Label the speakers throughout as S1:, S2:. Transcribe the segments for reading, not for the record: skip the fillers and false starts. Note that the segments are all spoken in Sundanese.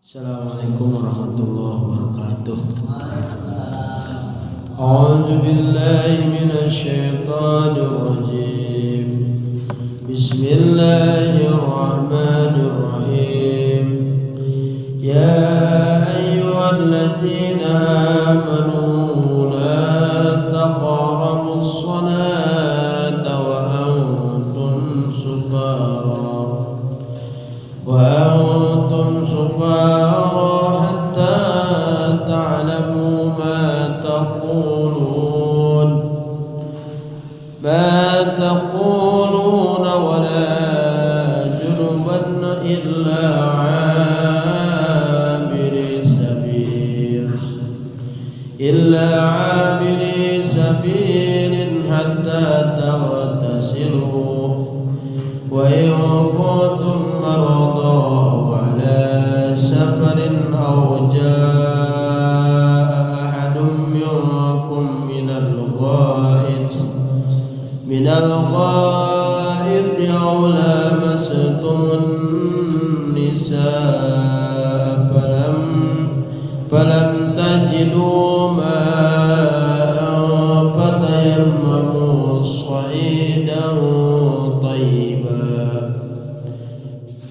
S1: Assalamualaikum warahmatullahi wabarakatuh. A'udzu billahi minasy syaithanir rajim. Bismillahirrahmanirrahim. Ya ayyuhalladzina amanu la taqrabus salata wa antum sukara wa antum sukara hatta ta'lamu ma taqulun wa la junuban illa 'abiri sabilin hatta taghtasilu wa in kuntum marada ala safarin aw jaa ahadun minkum minal ghaid aw lamastumun nisaa falam tajidu ma'an fatayammamu sha'idan tayyiban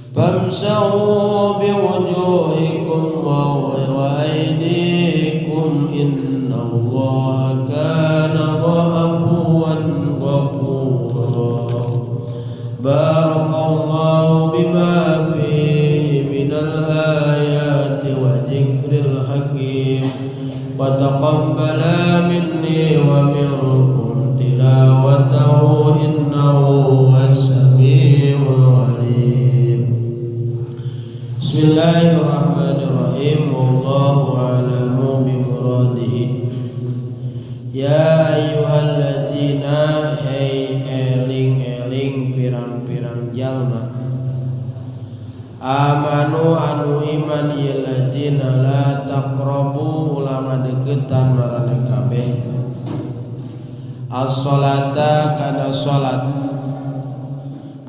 S1: famsahu biwujuhikum wa aydikum innallaha kana 'afuwan ghafura. Barakallahu bima fihi minal ayati wa dzikril hakim wa taqabbala minni wa minkum tilawatahu innahu was-sami'ul 'alim. Bismillahirrahmanirrahim. Wallahu a'lamu bi muradihi. Ya ayyuhalladzina, hey eling-eling pirang-pirang jalma, amanu anu iman ieu ladzina la taqrabu ulama deketan marane kabeh as-salata kana salat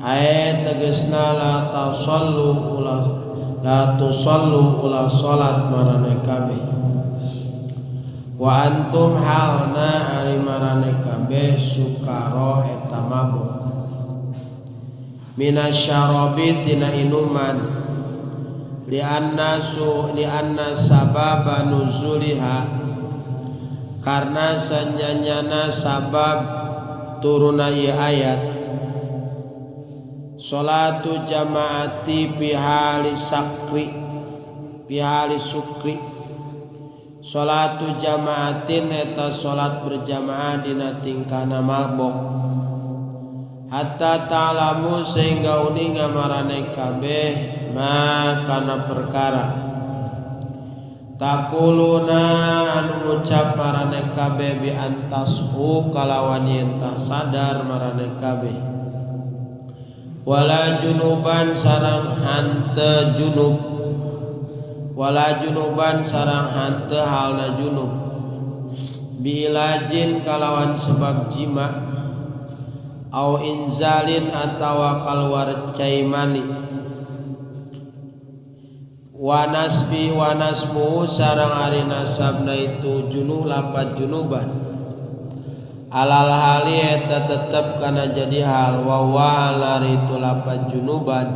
S1: ae tegasna la tasallu ulah la tusallu ulah salat marane kabeh wa antum halna ari marane kabeh sukara eta mabuk minasyarabi tina inuman lianna sababa nuzuliha karena sanyanyana sabab turuna ieu ayat salatu jamaati pihali sukri salatu jamaatin eta salat berjamaah dina tingkana mabok hatta ta'lamu sehingga uninga marane kabeh ma kana perkara takuluna anu ngucap marane kabeh bi antashu kalawan yen sadar marane kabeh wala junuban sareng hante junub wala junuban sareng hante halna junub biilajin kalawan sebab jima au inzalin atawa kaluar cai mani wanasbi wanasbu sareng ari nasabna itu junuh lapat junuban alal hali eta tetep kana jadi hal wa wa alari itu lapat junuban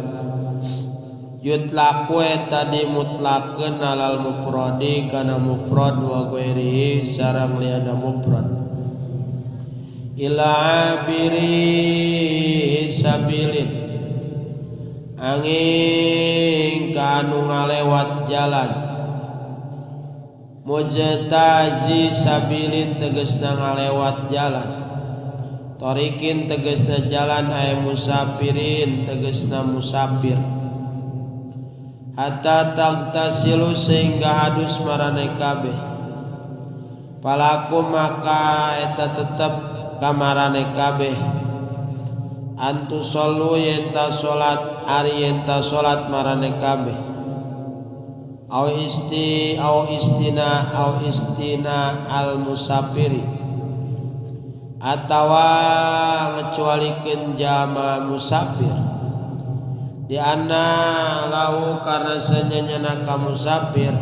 S1: yutlaku eta dimutlakeun alal mufradi kana mufrad wa ghairihi sareng liyana mufrad ila abiri sabilin angin ka anu ngalewat jalan mujtazi sabilin tegasna ngalewat jalan tarikin tegasna jalan ay musafirin tegasna musafir hatta tagtasilu sehingga adus marane kabeh palaku maka eta tetep kamarane kabeh antu sallu yenta salat ari yenta salat marane kabeh au isti au istina au istina al musafiri atawa ngecualikeun jama musafir Di anna lahu karena sanyanyana ka musafir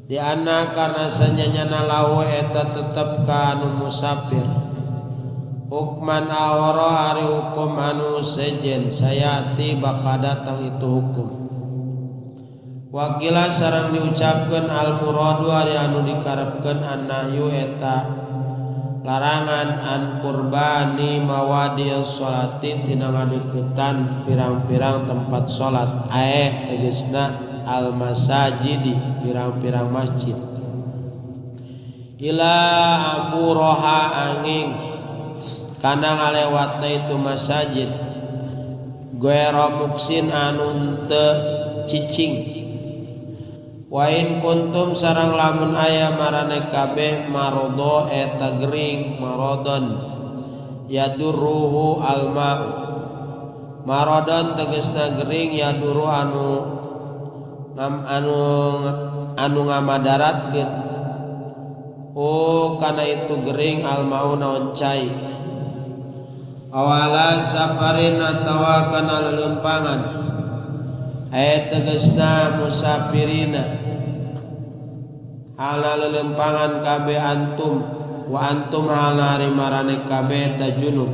S1: di anna karena sanyanyana lahu eta tetep ka anu musafir hukman awara ari hukum anu sejen sayati bakal datang itu hukum. Wakila sareng diucapkeun al muradu ari anu dikarepkeun annahyu eta larangan an qurbani mawadi sholati tina ngadeukeutan pirang-pirang tempat salat ae tegasna al masajidi pirang-pirang masjid ila abu roha angin kana ngalewatna itu masjid guero muksin anu teu cicing. Wa in kuntum sareng lamun aya marane kabeh marodo eta gering marodon yadurruhu alma marodon tegasna gering yaduru anu anu anu ngamadaratkeun oh kana itu gering almau naon cai awala safarin atawa kana lelempangan ayat tegasna musafirina halna lelempangan kabeh antum wa antum halna ari marane kabeh ta junub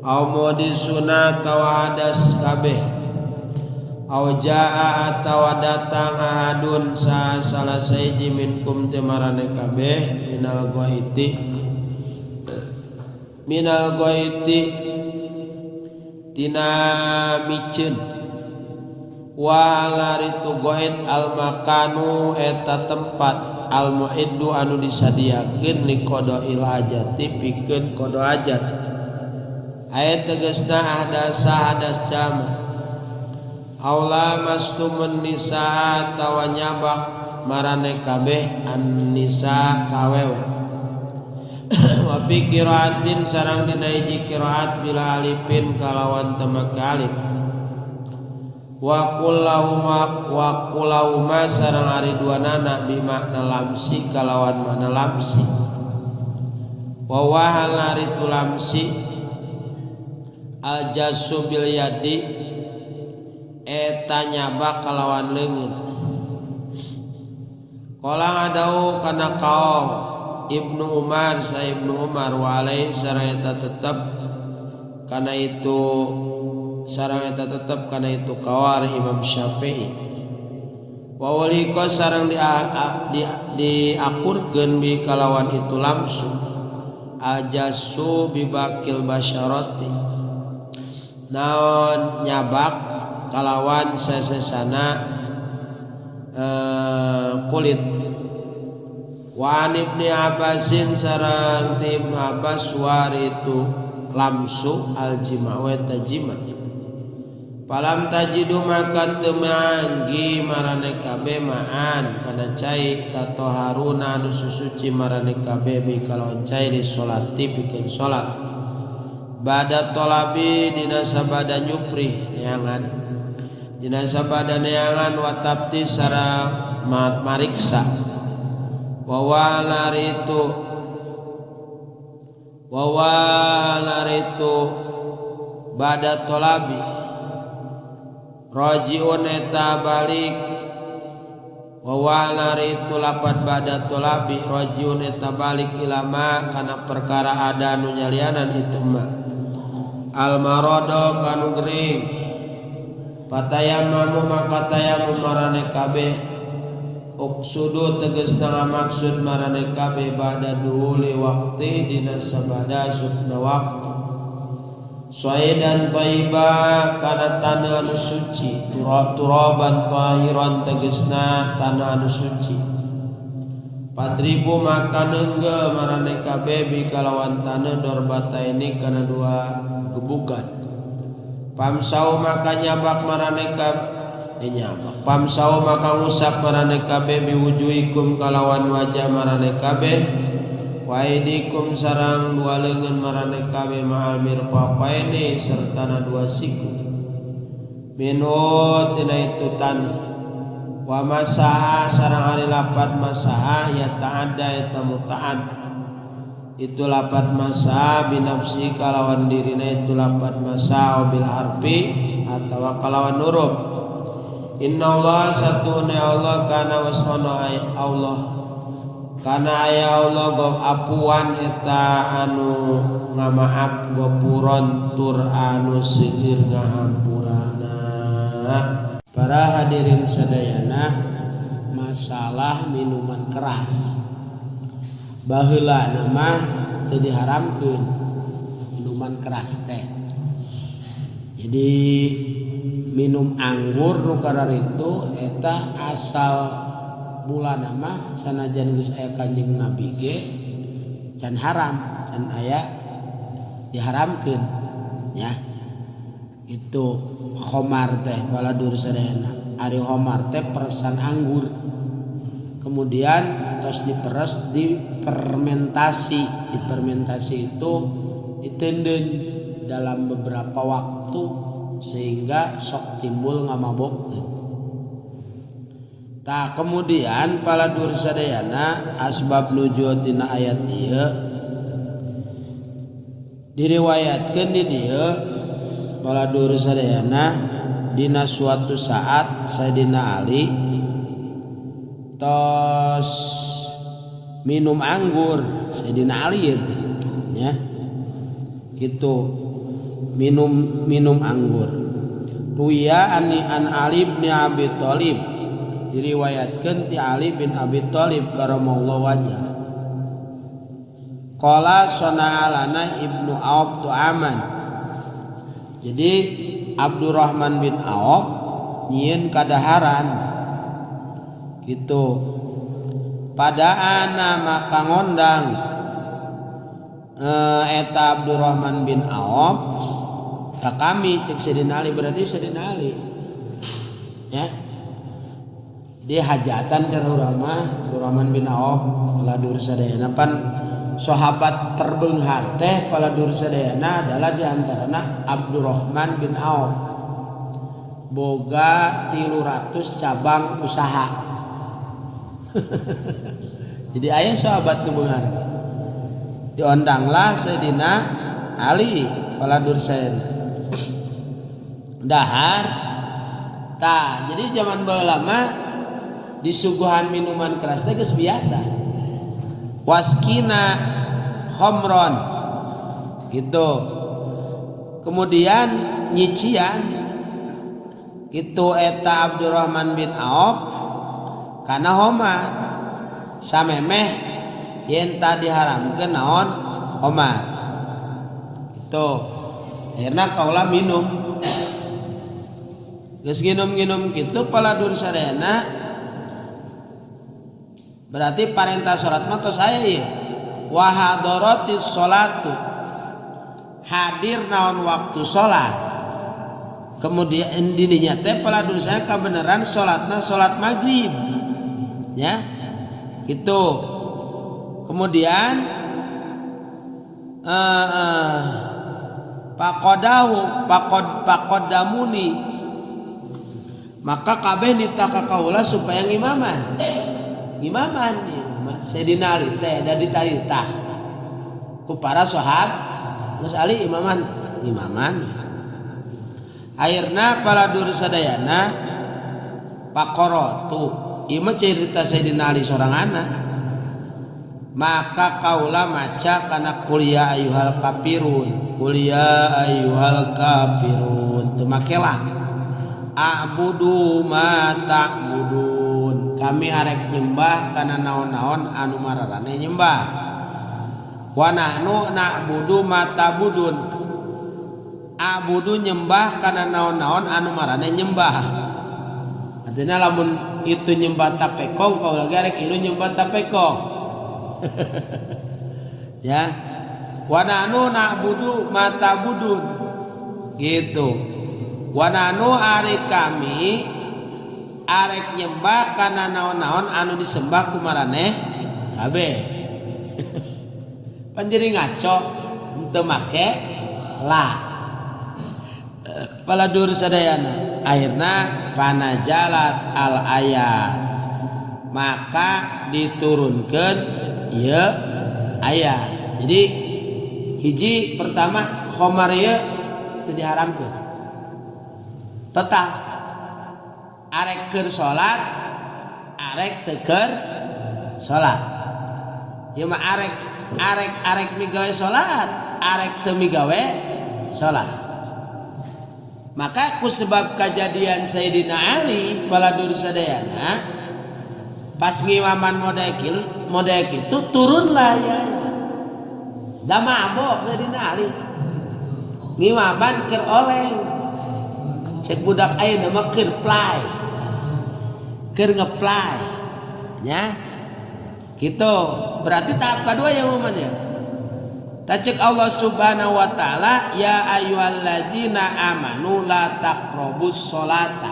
S1: au mudisuna tawa hadas kabeh au jaa atawa datang ahadun sa salah saiji minkum te marane kabeh minal ghaiti tina miceun walaritu goet al makanu eta tempat al muiddu anu disadiakeun li qada'il hajati pikeun qada hajat aya tegasna ahdasa hadas jama aula mastumun nisa atawa nyabak marane kabeh an nisa kawewe wa fi qiraatin sareng dina hiji qiraat bila alifin kalawan teu make alif wa kullahuma sareng ari dua nana bimakna lamsi kalawan makna lamsi wa wa ari tu lamsi al jasu bil yadi eta nyabak kalawan leungeun qala ngadau kana kaol Ibnu Umar sa Ibnu Umar wa alaihi sareng eta tetep kana itu sareng eta tetep kana itu kawar Imam Syafi'i wa walika sareng diakurkeun bi kalawan itu lamsu ajasu bibakil basyarati naon nyabak kalawan sesesana kulit wa an Ibni Abbasin sareng ti Ibnu Abbas waritu lamsu aljima wa tajima palam tajidu maka teu manggi marane kabeh maan kana cai tatoharuna anu susuci marane kabeh bi kalawan cai di salati pikeun salat bada tolabi dina sabada nyuprih neangan dina sabada neangan wa tabti sareng mariksa wa walaritu bada tolabi rojiun eta balik wa walaritu lapat bada tolabi rojiun eta balik ilama kana perkara ada nu nyalianan itu ma al marodo kanu gering patayamamu maka tayamum marane kabeh uksudu tegasna maksud marane kabeh bada duhuli waqti dina sabada subna waqtu saidan thayyiba kana tanah anu suci turaban tahiran tegasna tanah anu suci padribu maka neunggeul marane kabeh bi kalawan tanah dorbataini kana dua gebukan pamsau maka nyabak marane kabeh pamsau maka ngusap marane kabeh biwujuhikum kalawan wajah marane kabeh wa aidikum sareng dua leungeun marane kabeh ma'al mirfaqaini sertana dua siku minhu tina itu tanah wa masaha sareng ari lapat masaha ya ta'adda eta muta'ad Itu lapat masa binafsi kalawan dirina itu lapat masa bil harfi atawa kalawan huruf. Inna Allah satune Allah kana wasana Allah kana aya Allah gob apuan eta anu ngamaaf gopuron tur anu seueur ngahampurana. Para hadirin sadayana, masalah minuman keras baheula mah teu diharamkeun minuman keras teh. Jadi minum anggur nu kararitu eta asal mulana mah sanajan geus aya Kanjeng Nabi ge can haram, can aya diharamkeun ya. Itu khomar teh baladur sadayana. Ari khomar teh peresan anggur. Kemudian tos diperes dipermentasi. Dipermentasi itu ditenden dalam beberapa waktu sehingga sok timbul ngamabokkeun. Tah kemudian paladur sadayana asbab nuzul tina ayat ieu diriwayatkeun di dieu paladur sadayana dina suatu saat Sayyidina Ali tos minum anggur. Sayyidina Ali itu ya gitu minum anggur. Ruya an Ali bin Abi Thalib diriwayatkeun ti Ali bin Abi Thalib karamallahu wajah. Qala sana'alana Ibnu Auf tu'aman. Jadi Abdurrahman bin Auf nyieun kadaharan gitu. Pada ana maka ngondang eta Abdurrahman bin Auf ka kami cek Sayyidina Ali, berarti Sayyidina Ali ya. Dia hajatan cara urang mah Abdurrahman bin Auf paladur sadayana pan sahabat terbeunghar teh paladur sadayana adalah di antarana Abdurrahman bin Auf boga 300 cabang usaha. Jadi aya sahabat nu beunghar. Diondanglah Sayyidina Ali paladur sadayana dahar. Tah jadi zaman baheula mah disuguhan minuman keras teh geus biasa. Waskina khamron gitu. Kemudian nyician gitu eta Abdurrahman bin Auf kana homar samemeh yen tadi diharamkeun naon homar. Itu akhirna kaula minum. Geus nginum-nginum kitu paladur sadayana berarti parentah salat mah tos aya ieu. Wa hadaratis sholatu hadir naon waktu salat. Kemudian dininya teh paladur sadayana kabeneran salatna salat maghrib. Ya. Gitu. Kemudian paqadahu paqad paqaddamuni maka kabeh nitah ka kaula supaya ngimaman. Ngimaman Sayyidina Ali teh da ditaritah ku para sahabat geus Ali imaman imaman. Akhirna paladur sadayana paqaratu ieu mah cerita Sayyidina Ali soranganna. Maka kaula maca kana qul ya ayyuhal kafirun qul ya ayyuhal kafirun teu makela a'budu ma ta'budun kami arek nyembah kana naon-naon anu mararane nyembah wa nahnu na'budu ma ta'budun a'budu nyembah kana naon-naon anu marane nyembah. Artinya lamun itu nyembah tapekong kaula ge arek ilu nyembah tapekong. Ya wa nahnu na'budu ma ta'budun gitu. Wa nahnu ari kami arek nyembah kana naon-naon anu disembah ku maraneh kabeh. Pan jadi ngaco teu make la. Paladur sadayana akhirna panajalat al ayat maka diturunkeun ieu ayat. Jadi hiji pertama khamar ieu teu diharamkeun. Total arek keur salat, arek teu keur salat. Ieu mah arek arek arek migawe salat, arek teu migawe salat. Maka ku sebab kejadian Sayyidina Ali paladur sadayana pas ngimaman modek itu turunlah ya. Da mabok Sayyidina Ali. Ngimaman keur oleng. Cek budak ayeuna mah keur play. Keur ngeplay. Nya. Gitu. Berarti tahap kedua ya momen ya. Tacek Allah Subhanahu wa taala ya ayyuhalladzina amanu la taqrabus sholata.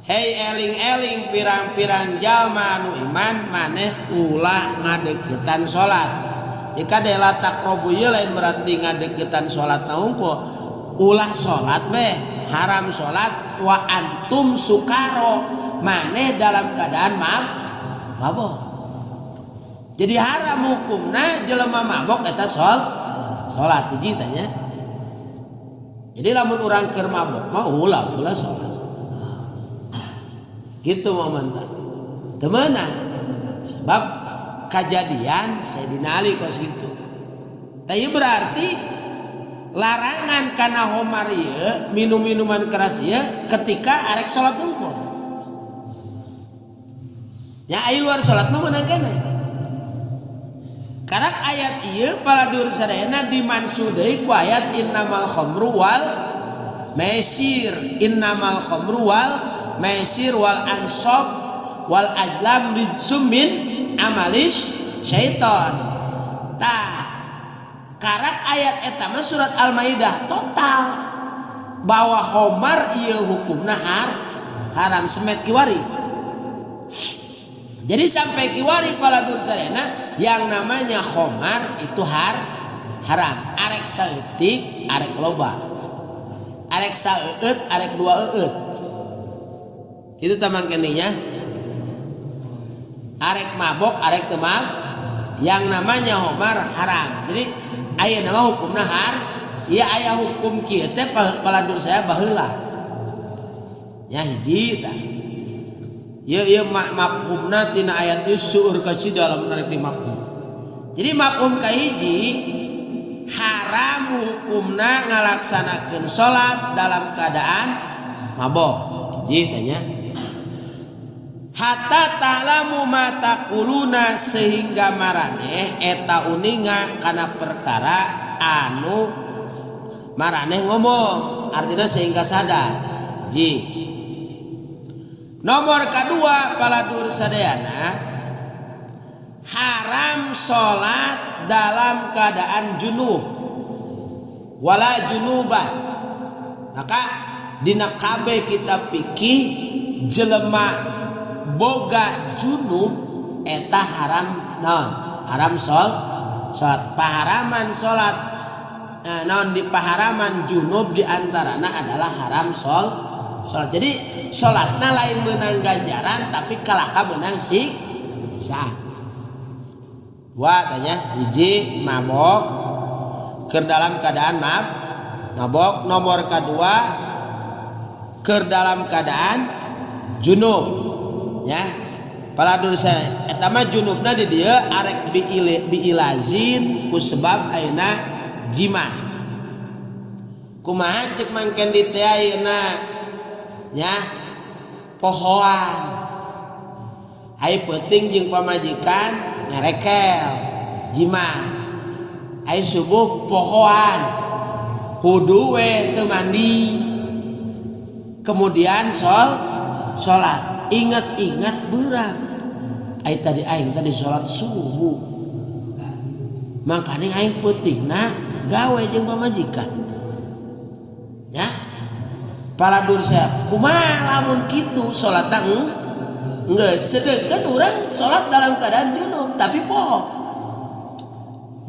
S1: Hei eling-eling pirang-pirang jalma anu iman maneh ulah ngadeukeutan salat. Jika de la taqrabu ieu lain berarti ngadeukeutan salat na hungkul. Ulah salat we, haram salat wa antum sukaro, maneh dalam keadaan mabok. Jadi haram hukumna jelema mabok eta salat hiji tanya. Jadi lamun urang keur mabok mah ulah ulah salat. Gitu momen tah. Teu meunang. Sebab kejadian Sayyidina Ali kos kitu. Tah ieu berarti larangan kana homar ieu minum-minuman keras ieu ketika arek salat hungkul. Ya ai luar salat mah meunang keneh. Karak ayat ieu paladur sadayana dimansuh deui ku ayat innamal khamru wal maisir, innamal khamru wal maisir wal ansab wal azlam rijsum min amalis syaitan. Tah karak ayat eta mah surat Al-Maidah total bahwa homar ieu hukumna haram semet kiwari. Jadi sampai kiwari paladur sadayana yang namanya khomar itu haram. Arek saeutik, arek loba. Arek saeueut, arek dua eueut. Itu tamang keningnya. Arek mabok, arek teu mabok. Yang namanya khomar haram. Jadi aya nama hukumna har. Ieu aya hukum kieu teh paladur saya baheula. Nya hiji tah. Ieu ieu mafhumna tina ayat ieu seueur kaci dalam menarik di mafhum. Jadi mafhum kahiji haram hukumna ngalaksanakeun salat dalam keadaan mabok. Hiji tanya. Hatta ta'lamu ma taquluna sehingga maraneh eta uninga kana perkara anu maraneh ngomong, artinya sehingga sadar. Ji. Nomor kedua paladur sadayana haram salat dalam keadaan junub wala junuban. Maka dina kabeh kitab fikih jelema boga junub eta haram naon? Haram salat. Paharaman salat naon di paharaman junub di antarana adalah haram salat. Jadi salatna lain menang ganjaran tapi kalaka menang siksa. Dua tanya, hiji mabok keur dalam keadaan mabok, nomor kedua keur dalam keadaan junub. Ya. Paladur saya eta mah junubna di dieu arek biilazin ku sebab ayeuna jima. Kumaha cek mangken di teh ayeuna nya pohoan. Ai peuting jeung pamajikan ngerekel jima. Ai subuh pohoan wudu we teu mandi. Kemudian salat. Ingat-ingat beurang. Ai tadi aing tadi salat subuh. Mangkane aing peutingna gawe jeung pamajikan. Ya. Paladur saya kumaha lamun kitu salatna geus sedengkeun urang salat dalam keadaan junub tapi poho.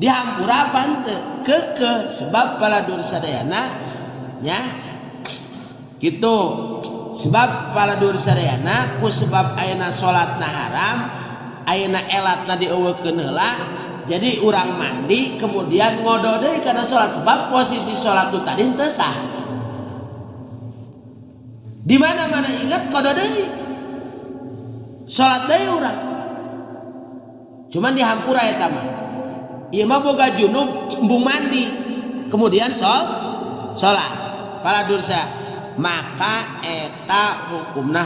S1: Dihampura apa henteu? Keukeuh sebab paladur sadayana nya kitu. Sebab paladur sadayana ku sebab ayeuna salatna haram, ayeuna elatna dieuweukeun heula, Jadi urang mandi kemudian ngodo deui kana salat sebab posisi salat itu tadi teu sah. Di mana-mana ingat kodo deui. Salat deui urang. Cuman dihampura eta mah. Ieu mah boga junub embung mandi. Kemudian salat. Pala dursa maka eta hukumna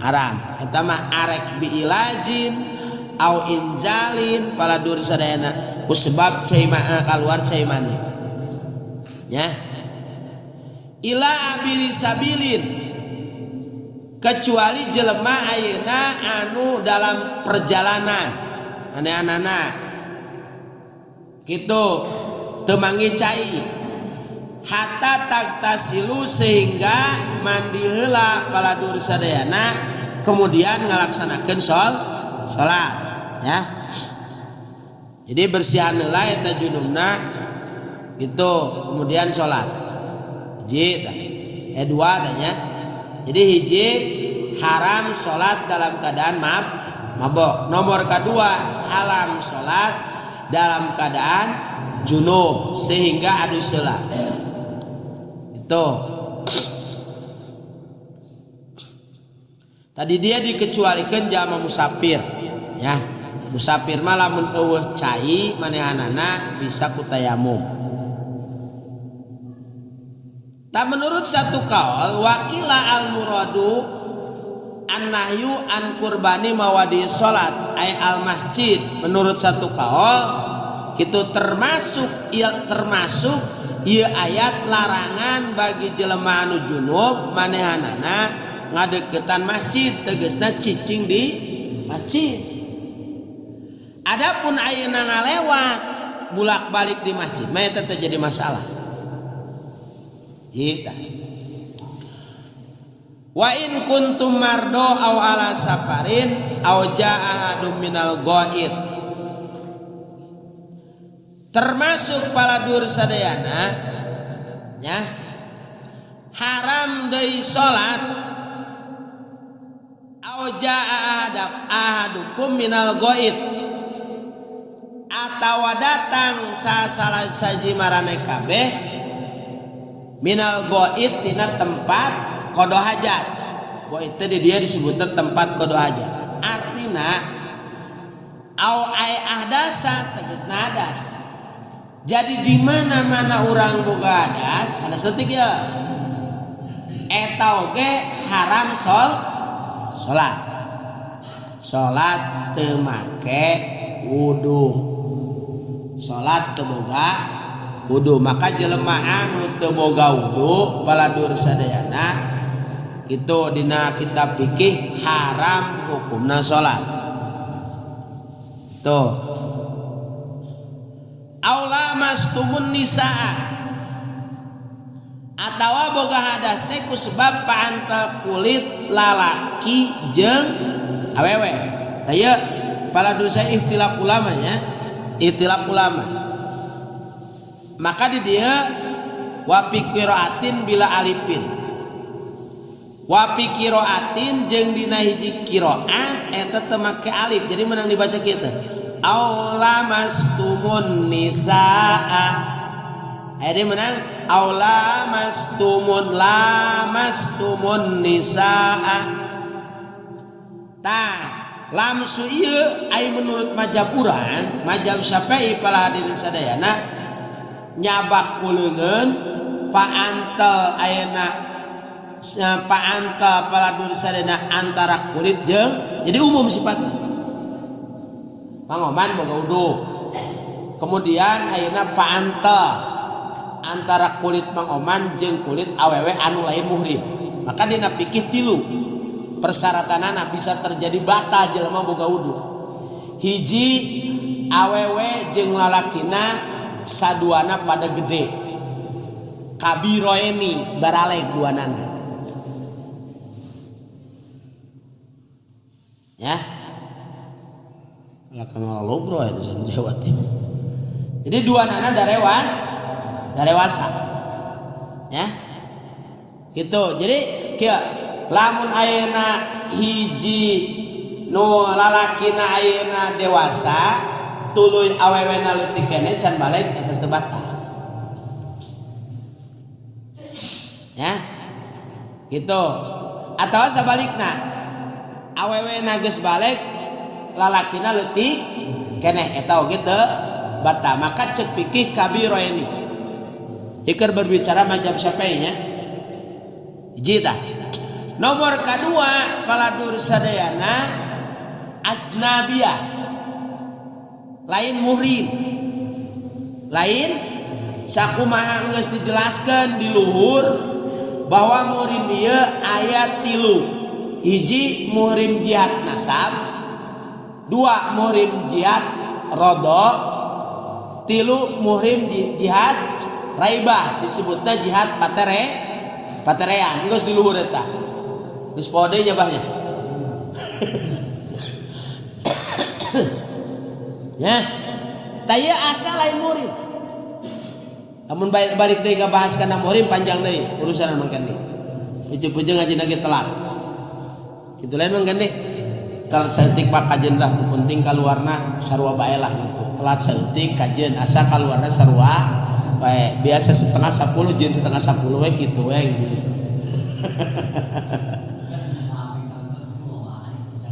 S1: haram. Eta mah arek biilajin au inzalin pala dursa sadayana ku sebab cai kaluar cai mani. Ya. Ila abiri sabilin kecuali jelema ayeuna anu dalam perjalanan aneh-anana kitu teu manggih cai hatta tagtasilu sehingga mandi heula paladur sadayana kemudian ngalaksanakeun salat ya. Jadi bersihan heula eta junubna itu kemudian salat. Hiji dua tanya. Jadi hiji haram salat dalam keadaan mabok. Nomor kedua haram salat dalam keadaan junub sehingga adu salat. Itu. Tadi dia dikecualikan jama musafir ya. Musafir mah lamun eueuh cai manehanana bisa ku tayamum. Tak menurut satu kaul wakila al muradu an-nahyu an kurbani mawadi salat ay al masjid. Menurut satu kaul itu termasuk ieu ayat larangan bagi jelema anu junub manehanana ngadeukeutan masjid tegasna cicing di masjid. Adapun ayeuna ngalewat bulak-balik di masjid mah eta teh jadi masalah. Kita. Wa in kuntum mardo aw ala safarin aw jaa ahadum minal ghaid. Termasuk paladur sadayana ya. Haram deui salat aw jaa ahadukum minal ghaid atawa datang sasalah saji marane kabeh minal goid tina tempat kodo hajat. Goid teh di dia disebutna tempat kodo hajat. Artina au ai ahdasa tegasna hadas. Jadi di mana-mana urang boga hadas, hadas leutik ya. Eta oge haram salat. Salat teu make wudu. Salat teu boga wudu, maka jelema anu teu boga wudu baladur sadayana itu dina kitab fikih haram hukumna salat. Tuh. Aula mastumun nisaa atawa boga hadas teh ku sebab paantel kulit lalaki jeung awewe. Tah ieu baladur saya ikhtilaf ulama nya, ikhtilaf ulama. Maka di dia wapi qiraatin bila alifin. Wapi qiraatin jeung dina hiji qiraat eta teu make alif. Jadi menang dibaca kieu teh. Aulamastumun nisaa. Aya deui menang aulamastumun lamastumun nisaa. Tah lamsu ieu ai menurut mazhab urang, mazhab Syafi'i para hadirin sadayana nyabak kuleungeun paantel ayeuna paantel paladur sadayana antara kulit jeung jadi umum sifatna. Pangoman boga wudu. Kemudian ayeuna paantel antara kulit mangoman jeung kulit awewe anu lain muhrim. Maka dina fikih tilu persyaratanana bisa terjadi batal jelema boga wudu. Hiji awewe jeung lalakina saduana pada gede kabiroeni baraleg duanana ya lah kana lobro itu santriwati. Jadi duanana darewasa ya gitu. Jadi kieu lamun ayeuna hiji nu lalakina ayeuna dewasa tuluy awewena leutik keneh can balik eta teu batal. Ya. Gitu. Atawa sabalikna awewena geus balik lalakina leutik keneh eta oge teu batal. Maka cek fikih kabiro ini. Iker berbicara mazhab Syafi'i nya. Hiji tah. Nomor kadua paladur sadayana aznabiyah. Lain muhrim. Lain sakumaha geus dijelaskeun di luhur bahwa muhrim ieu aya 3. Hiji muhrim jihad nasab, 2 muhrim jihad rodo, 3 muhrim jihad raibah, disebutna jihad paterean. Geus di luhur eta. Geus poho deui nya bahnya. Ya. Tah ieu asal lain muhrim. Lamun balik deui ngabahas kana muhrim panjang deui urusan mangkan deui. Puju-puju ngajina ge telat. Kitu lain mangkan deui. Telat saeutik pak kajeun lah, nu penting kaluarna sarua bae lah gitu. Telat saeutik kajeun asa kaluarna sarua bae. Biasa 9:30 jeung 9:30 we kitu we geus.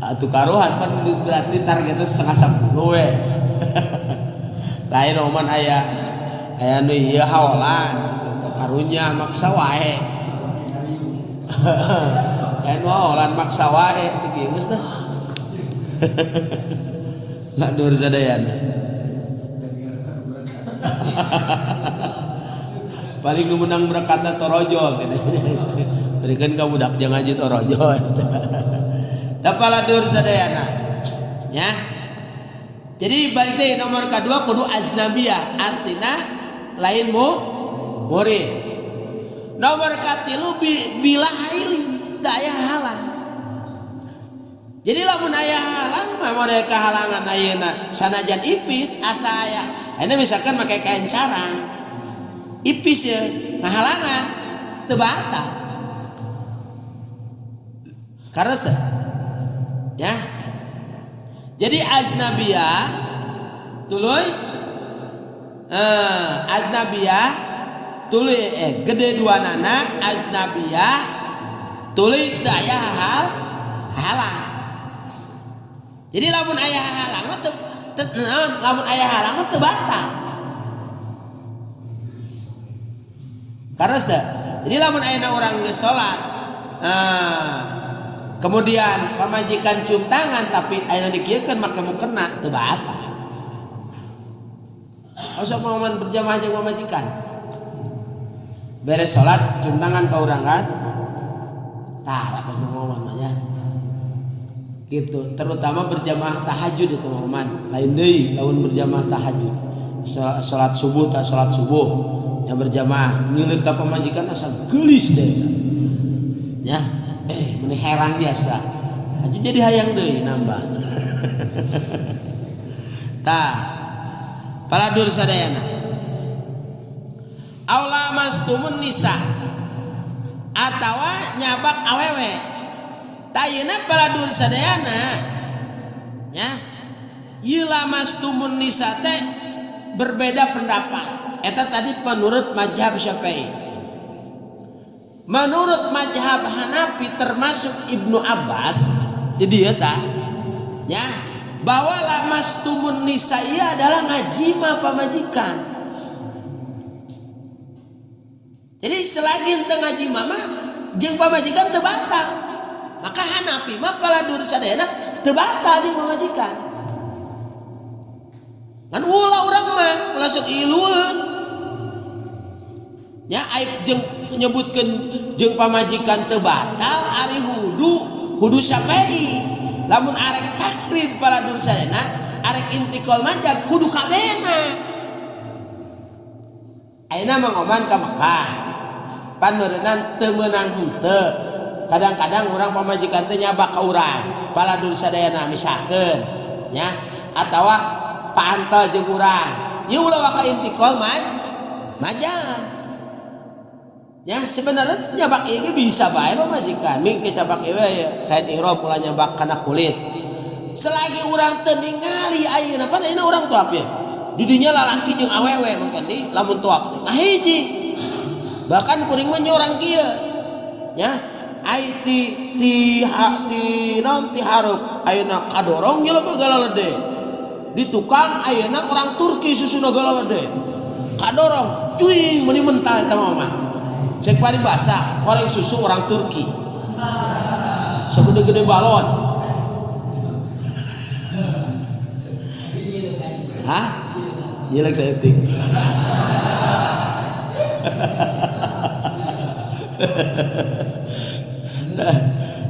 S1: Atuh karuhan pan berarti targetnya 9:30 we. Lain oman aya nu ieu haolan gitu, karunya maksa wae. Aya nu haolan maksa wae cek ieu geus tah. Landur sadayana. Paling nu menang berkatna torojol gitu. Berikan ka budak jangan ngaji torojol. Dapaladur sadayana. Ya. Jadi balik deui nomor kedua kudu aznabiyah, artina lain muhrim. Nomor katilu bila haili teu aya halang. Jadi lamun aya halang mah model kahalangan ayeuna sanajan ipis asa aya. Ayeuna misalkan make kain carang. Ipis ya, ngahalangan teu batal. Karena ya. Jadi aznabiyah tuluy aznabiyah tuluy gede dua nana aznabiyah tuluy teu aya hal halang. Jadi lamun aya halang mah teu, lamun aya halang mah teu batal. Karena teu. Jadi lamun ayeuna urang geus salat kemudian pamajikan cium tangan tapi ayeuna dikieukeun make mukena teu batal. Osok momen berjamaah jeung pamajikan. Beres salat cium tangan ka urang kan? Tah rakas momen mah nya. Gitu, terutama berjamaah tahajud itu momen. Lain deui lamun berjamaah tahajud. Salat subuh tah salat subuh nya berjamaah ngileuk ka pamajikan asa geulis teh. Ya. Meni herang biasa. Haju jadi hayang deui nambah. Tah. Paladur sadayana. Aula mastumun nisa atawa nyabak awewe. Tah yeuna paladur sadayana. Nya. Ieu lamastumun nisa teh berbeda pendapat. Eta tadi menurut mazhab Syafi'i. Menurut mazhab Hanafi termasuk Ibnu Abbas, jadi ya tah, ya, bahwa lamastumun nisa ieu adalah ngajima pamajikan. Jadi selagi teu ngajima mah jeung pamajikan teu batal. Maka Hanafi mah paladur sadayana teu batal jeung pamajikan. Ngan ulah urang mah ulah sok ilueun. Ya aib jeung nyebutkeun jeung pamajikan teu batal ari wudu Syafi'i. Lamun arek takrib paladur sadayana arek intikal mazhab kudu kabehna. Ayeuna mah ngoman ka Mekah. Pan meureunnan teu meunang henteu. Kadang-kadang urang pamajikan teh nyabak ka urang paladur sadayana misalkeun nya atawa paantel jeung urang. Ieu ulah waka intikal mazhab. Ya sebenarnya nyabak ieu bisa bae pamajikan. Ming ke cabak ieu we kain ihram ulah nyabak kana kulit. Selagi urang teu ningali ayeuna pan ayeuna urang tawaf ya. Di dinya lalaki jeung awewe mungkin di lamun tawaf teh ngahiji. Bahkan kuring mah nyorang kieu. Ya, ai ti ti ha, ti naon ti hareup ayeuna kadorong jelema galalede. Di tukang ayeuna orang Turki susuna galalede. Kadorong cuing meuni mental eta mah. Cek paribasa orang susu orang Turki. Sagede-gede balon. Hah? Nyilek saeutik.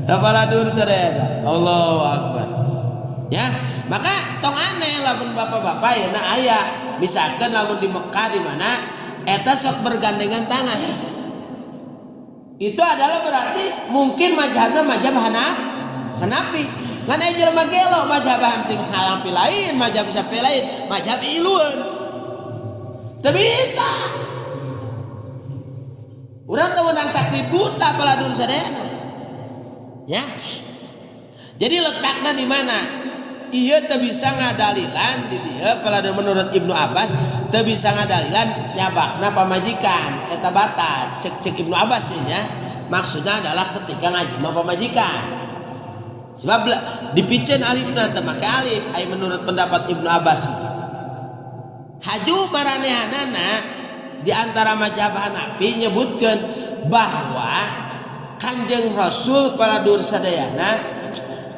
S1: Tapaladur sadayana. Allahu akbar. Ya, maka tong aneh lamun bapak-bapak ya na aya misalkan lamun di Mekah di mana eta sok bergandengan tangan. Itu adalah berarti mungkin mazhabna mazhab Hanafi. Ngan aya jelema gelo mazhab Hanafi lain, mazhab Syafi'i lain, mazhab ilueun. Teu bisa. Urang teu meunang taklid buta paladur sadayana. Ya. Jadi letakna di mana? Ieu teu bisa ngadalilan di dieu paladur menurut Ibnu Abbas teu bisa ngadalilan nyabakna pamajikan eta batal cek Ibnu Abbas nya. Maksudnya adalah ketika ngajima pamajikan. Sebab dipiceun alifna teu make alif ai menurut pendapat Ibnu Abbas. Haju maranehanana di antara mazhab Hanafi nyebutkeun bahwa Kanjeng Rasul paladur sadayana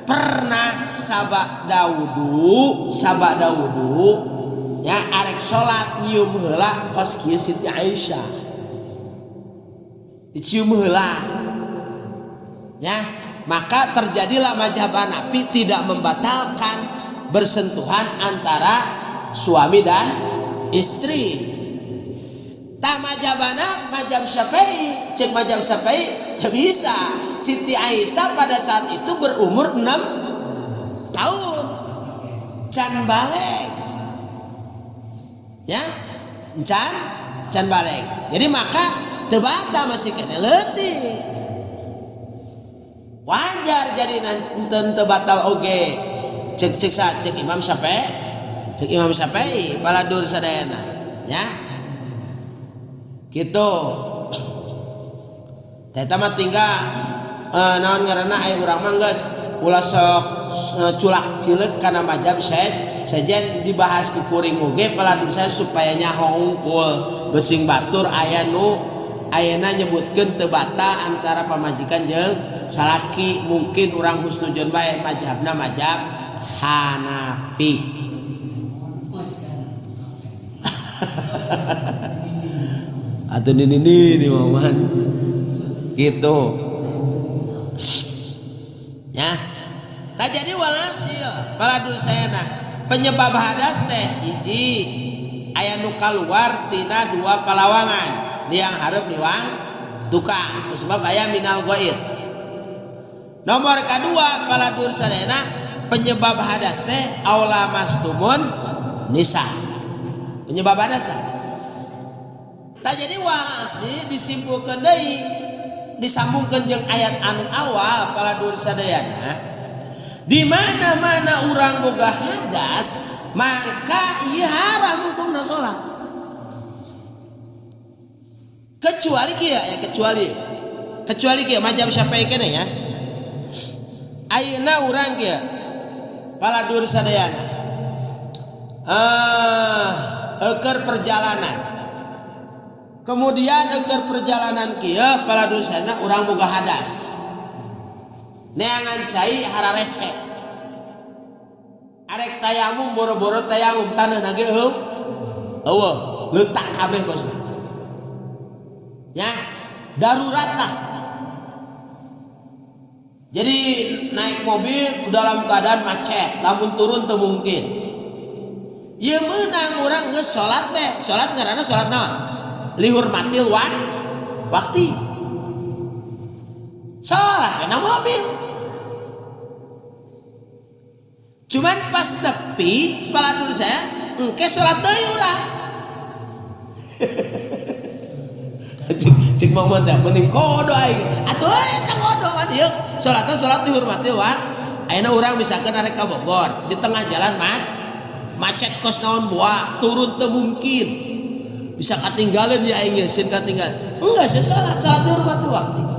S1: pernah sabak dawudu ya arek salat nyium heula kos kieu Siti Aisyah. Dicium heula. Ya, maka terjadilah mazhab Hanafi tidak membatalkan bersentuhan antara suami dan istri. Tah mazhabana mazhab Syafi'i, cek mazhab Syafi'i teu bisa. Siti Aisyah pada saat itu berumur 6 tahun. Can balik. Ya, can balik. Jadi maka teu batal masih kena leutik. Wajar jadi teu batal oge. Cek cek Imam Syafi'i, cek Imam Syafi'i paladur sadayana, ya. Gitu. Eta mah tinggal naon ngaranna aya urang mah geus ulah sok culak cileuk kana mazhab sejen dibahas ku kuring oge paladur saya supaya nyaho unggul besing batur aya nu ayeuna nyebutkeun teu batal antara pamajikan jeung salaki mungkin urang husnudzon bae mazhabna mazhab Hanafi. Atau ini maman gitu ya. Tak jadi walhasil paladur sayana penyebab hadas teh hiji aya nu kaluar tina dua palawangan liang hareup liwang tukang sebab aya minal ghair. Nomor kedua paladur sadayana penyebab hadas teh aula mastumun nisa. Penyebab hadas teh. Tak jadi walhasil disimpulkeun deui disambungkeun jeung ayat anu awal paladur sadayana di mana-mana urang boga hadas maka ieu haram hukumna salat. Kecuali kieu ya, kecuali kieu mazhab Syafi'i keneh ya. Ayeuna urang kieu paladur sadayana eukeur perjalanan. Kemudian eukeur perjalanan kieu paladur sadayana urang boga hadas. Neangan cai hararese. Arek tayamum boro-boro tayamum taneuhna ge eueuh leutak kabeh bosna. Ya, darurat lah. Jadi naik mobil ke dalam keadaan macet, lamun turun teu mungkin. Ieu meunang urang geus salat we, salat ngaranna salat naon? Lihurmatil wakti. Salat we na mobil. Cuman pas tepi paladur saya engke salat deui urang. Cek mama teh mending kodo aing. Atuh eta kodo kan ieu salatna salat dihormati wa. Ayeuna urang misalkan arek ka Bogor, di tengah jalan macet kos naon buah, turun teu mungkin. Bisa ketinggalan ya aing sieun katinggalan. Enggak, saya salat, salat hormat waktu.